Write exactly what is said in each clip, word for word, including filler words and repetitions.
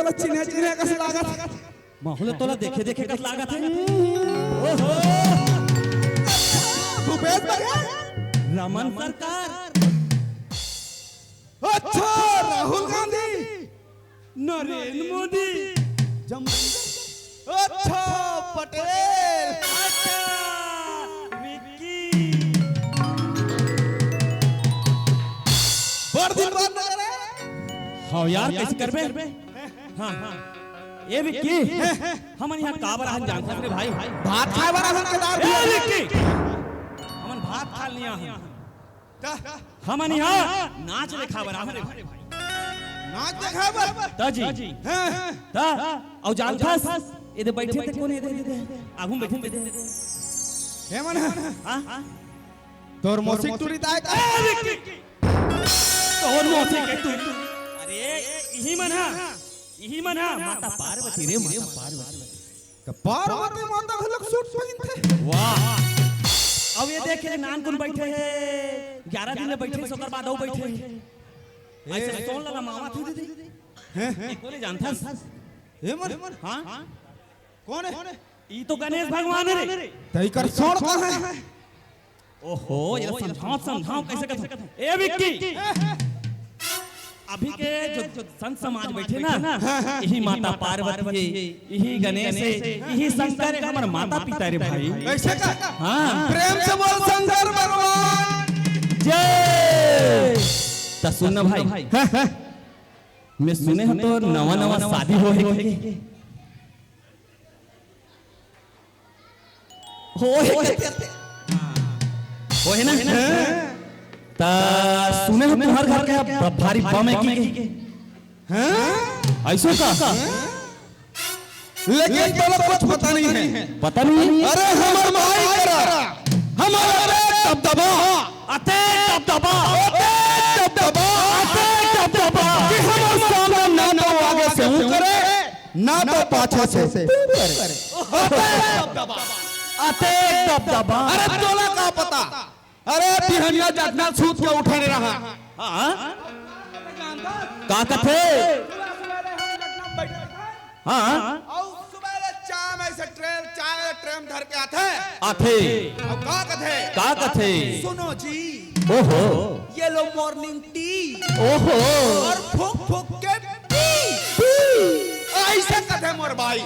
बस चिन्हे चिन्हे कस लागत। महू ल तोला देखे देखे कस लागत हे। ओहो। भूपेश भैया। रमन सरकार। अच्छा, राहुल गांधी। नरेंद्र मोदी। जम-, अच्छा, पटेल। अच्छा, विक्की। बड़ दिन बाद नजर आए। हाँ यार, कैसे करबे? हाँ, हाँ। ए विक्की, हमन यहाँ काबर आहन जानथस रे भाई? भात खाए बर आहन केदार ए भैया। विक्की, हमन भात खाए ल नइ आहन। हमन इहाँ नाच देखाए बर आए हन रे भाई। नाच देखाए बर? त जी। हाँ। त, अउ जानथस, एदे बइठे ते कोन हे, एदे, एदे, आगू म बइठे ते। हे मन ह? हाँ? तोर मौसी के टूरी त आय का? ए, विक्की! तोर मौसी के टूरी। अरे, इही मन ह। इही मन ह। माता पार्वती रे, माता पार्वती। त पार्वती माता घलोक सूट पहिनथे। वाह। अउ ए देख, ए नानकुन बइठे हे, ग्यारा दिन ले बइठे हे, ओकर बाद अउ बइठे हे। अइसे सोन लगा मामा थे दीदी। हैं? ए कोन ए जानथस? ए मन? हाँ? कोन हे? ई तो गणेश भगवान हे रे। त इकर सोन कहाँ हे? ओहो, ये समझाओ, समझाओ, कैसे, कैसे? ए विक्की, अभी के जो, जो संत समाज बइठे ना, इही माता पार्वती हे, इही गणेश हे, इही शंकर हे, हमर माता पिता रे भाई। अइसे का? हाँ। प्रेम से बोल शंकर भगवान जय। त सुन ना भाई, मैं सुने हँव तोर नवा नवा शादी होहे के। होहे के। होहे ना? त सुने हँव तुँहर घर के भारी बम हे कि। हाँ? अइसे का? लेकिन तोला कुछ पता नइ हे। पता नइ हे? अरे हमर माई करा, हमर अतेक दबदबा, अतेक दबदबा, अतेक दबदबा, अतेक दबदबा कि हमर सामने ना तो आगे से ऊ करे, ना तो पाछे से। अतेक दबदबा। अरे तोला का पता? अरे बिहनिया जतना सूत के उठे नइ रहा। हाँ? का कथे? हाँ? अउ सुबह ले चाय में से ट्रेन, चाय ट्रेन धर के आथे। आथे। अउ का कथे? का कथे? सुनो जी। ओहो। ये लो morning tea। ओहो। अउ फूँक फूँक के पी। पी। अइसे कथे मोर बाई।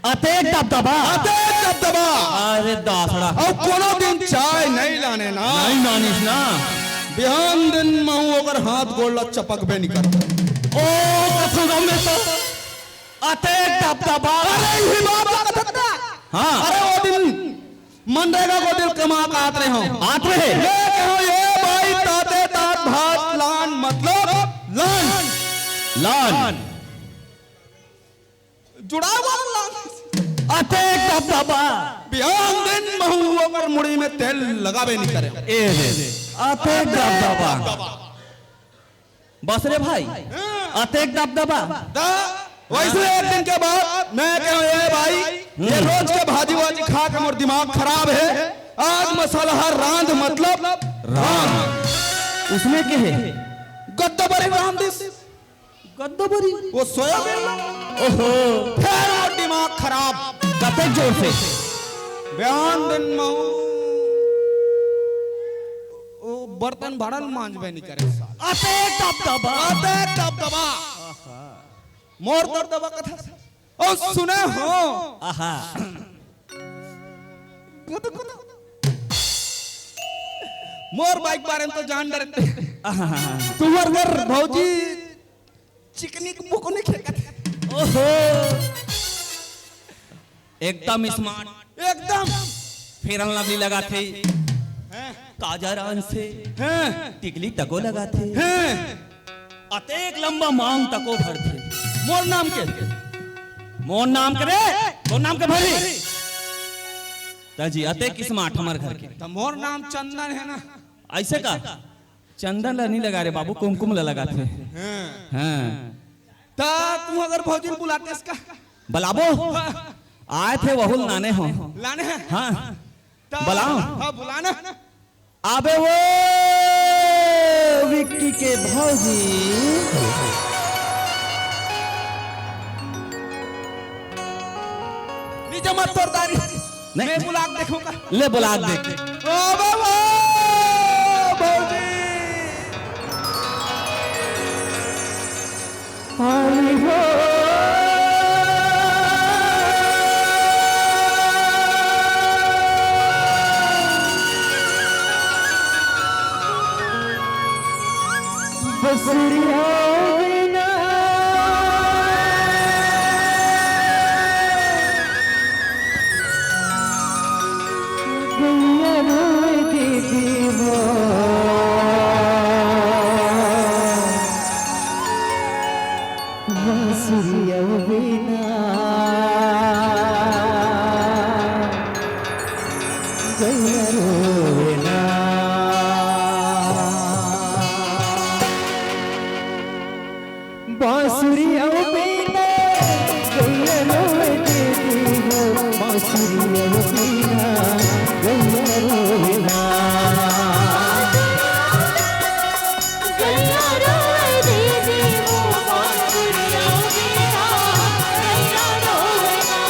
अतेक दबदबा। अतेक दबदबा। अरे दासड़ा। अउ कोनो दिन चाय नइ लाने ना। नइ लानिस ना। बिहान दिन महूँ ओकर हाथ गोड़ ला चपकबे नइ करँव। ओ कसम में तो अतेक दबदबा। अरे इही बात ला कथस ना। हाँ। अरे ओ दिन मनरेगा के दिन कमा के आत रहेंव। आत रहे। मैं कहेंव, ए बाई, ताते तात भात लान, मतलब लान। लान। जुड़ाए वाला लान। अतेक दबदबा। बिहान दिन महूँ ओकर मुड़ी में तेल लगाबे नइ करेंव। ए रे, अतेक दबदबा। बस रे भाई, हाँ। अतेक दबदबा। त वइसे एक दिन के बाद मैं कहेंव, ए बाई, ये हम्म। रोज के भाजी वाजी खा के मोर दिमाग खराब हे। आज मसाला हर रांध, मतलब रांध। उसमें के हे? गद्दा बरी रांध दिस। गद्दा बरी? वो सोयाबीन ला। ओहो। फेर वो दिमाग खराब। कतेक जोर से? बिहान दिन महूँ ओ बर्तन भाड़ा ल मांजबे नइ करे साला। अतेक दबदबा। अतेक दबदबा। मोर दबदबा कथस। ओ सुने हो। आहा। कुदु, कुदु। मोर बाई के बारे में तो जान डरथे। आहा। तुँहर घर भौजी चिकनी के मुकनी खेकत हे। ओहो। एकदम smart। एकदम। Fair and Lovely लगाथे। हैं? काजर अंसे। हैं? टिकली तको लगाथे। हैं? अतेक लंबा मांग तको भरथे। मोर नाम के? मोर नाम के रे? तोर नाम के भरी? त जी, अतेक smart हमर घर के। त मोर नाम चंदन हे ना। अइसे का? चंदन ला नइ लगा रे बाबू, कुमकुम ला लगाथे। हाँ। हाँ। त तुँहर घर भौजी ल बुलातेस का? बलाबो। हाँ। आय थे वहू ल लाने हो। लाने हे? हाँ। त बलाओ। हाँ, बुलाना। अबे वो विक्की के भौजी। मत तोर दारी। नहीं। मैं बुला के देखूं का? ले बुला के देख। ओ बाबा, भौजी। आई हो। बसुरिया बिना गैया रोए दीदी वो। बसुरिया बिना गैया रोए ना। बांसुरी अउ बीना, गैया रोए दीदी हो, बांसुरी अउ बीना, गैया रोए ना। गैया रोए दीदी हो, बांसुरी अउ बीना, गैया रोए ना।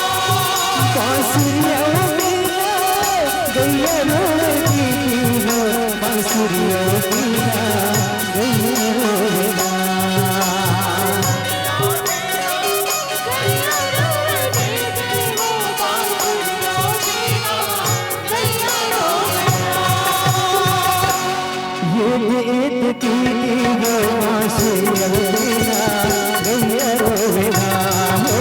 बांसुरी अउ बीना, गैया रोए दीदी हो, बांसुरी अउ बीना, गैया रोए ना। ये दे दे दीदी हो, बांसुरी अउ बीना, गैया रोए ना हो।